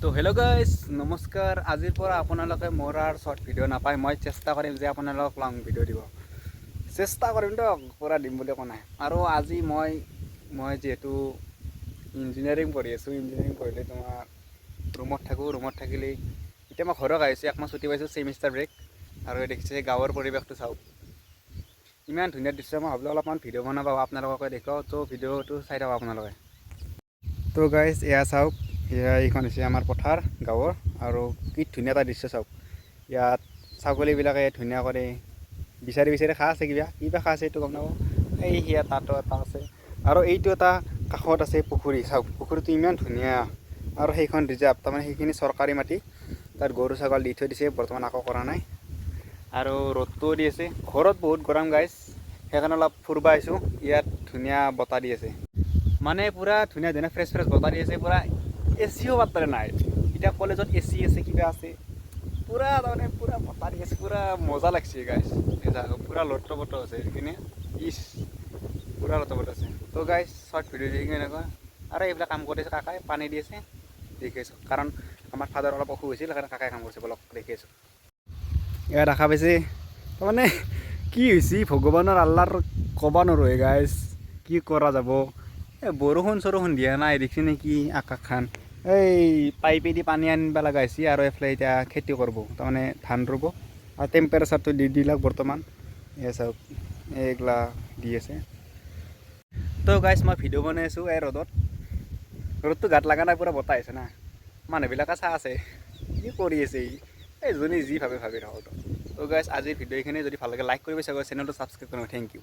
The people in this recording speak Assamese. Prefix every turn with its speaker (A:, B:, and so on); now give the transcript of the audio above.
A: তো হেল্ল' গাইজ, নমস্কাৰ। আজিৰ পৰা আপোনালোকে মোৰ আৰু শ্বৰ্ট ভিডিঅ' নাপায়। মই চেষ্টা কৰিম যে আপোনালোকক লং ভিডিঅ' দিব। চেষ্টা কৰিম দিয়ক, পূৰা দিম বুলি কোৱা নাই। আৰু আজি মই যিহেতু ইঞ্জিনিয়াৰিং পঢ়ি আছোঁ, ইঞ্জিনিয়াৰিং পঢ়িলে তোমাৰ ৰুমত থাকোঁ। ৰুমত থাকিলে এতিয়া মই ঘৰত আহিছোঁ, একমাহ ছুটি পাইছোঁ, ছেমিষ্টাৰ ব্ৰেক। আৰু এই দেখিছে গাঁৱৰ পৰিৱেশটো চাওক, ইমান ধুনীয়া দৃশ্য। মই ভাবিলোঁ অলপমান ভিডিঅ' বনাব, আপোনালোককে দেখুৱাওঁ। তো ভিডিঅ'টো চাই থাকক আপোনালোকে। তো গাইজ, এয়া চাওক, এয়া এইখন হৈছে আমাৰ পথাৰ গাঁৱৰ। আৰু কি ধুনীয়া এটা দৃশ্য চাওক। ইয়াত ছাগলীবিলাকে ধুনীয়া কৰি বিচাৰি বিচাৰি খাই আছে। কিবা কিবা খাই আছে, এইটো গম নাপাওঁ। এই সেয়া তাতো এটা আছে আৰু এইটো এটা কাষত আছে পুখুৰী। চাওক, পুখুৰীটো ইমান ধুনীয়া। আৰু সেইখন ৰিজাৰ্ভ, তাৰমানে সেইখিনি চৰকাৰী মাটি। তাত গৰু ছাগল দি থৈ দিছে, বৰ্তমান আকৌ কৰা নাই। আৰু ৰ'দটোও দি আছে। ঘৰত বহুত গৰম গাইজ, সেইকাৰণে অলপ ফুৰিব আহিছোঁ। ইয়াত ধুনীয়া বতাহ দি আছে, মানে পূৰা ধুনীয়া ধুনীয়া ফ্ৰেছ ফ্ৰেছ বতাহ দি আছে। পূৰা এ চিও পাত্তাৰে নাই। এতিয়া কলেজত এ চি আছে, কিবা আছে, পূৰা তাৰমানে পূৰা বতাহ দি আছে, পূৰা মজা লাগছে গাইজ। পূৰা লট পট আছে সেইখিনি, ইচ, পূৰা লট পট আছে। তো গাইজ, শ্বৰ্ট ভিডিঅ' দি এনেকুৱা। আৰু এইবিলাক কাম কৰি আছে, কাকাই পানী দি আছে, দেখি আছোঁ। কাৰণ আমাৰ ফাদাৰ অলপ অসুখ হৈছিল, সেইকাৰণে কাকাই কাম কৰিছে। বলক, দেখি আছোঁ। এয়া দেখা পাইছে, তাৰমানে কি হৈছে ভগৱানৰ আল্লাৰ ক'ব নোৱাৰোঁ গাইজ। কি কৰা যাব? এই বৰষুণ চৰষুণ দিয়া নাই, দেখিছে নেকি আকাশখন? এই পাইপেদি পানী আনিব লগা হৈছে। আৰু এইফালে এতিয়া খেতি কৰিব, তাৰমানে ধান ৰুব। আৰু টেম্পাৰেচাৰটো দি দিলাক বৰ্তমান। এই চাওক, এইগিলা দি আছে। তো গাইজ, মই ভিডিঅ' বনাই আছোঁ এই ৰ'দত। ৰ'দটো গাত লগা নাই, পূৰা বতাহ আহিছে না। মানুহবিলাকে চাই আছে, কি কৰি আছে ই। এই যোনে যি ভাবে ভাবি থাকক। তো গাইজ, আজিৰ ভিডিঅ' এইখিনি। যদি ভাল লাগে, লাইক কৰিব, চাগৈ চেনেলটো ছাবস্ক্ৰাইব কৰিব। Thank U.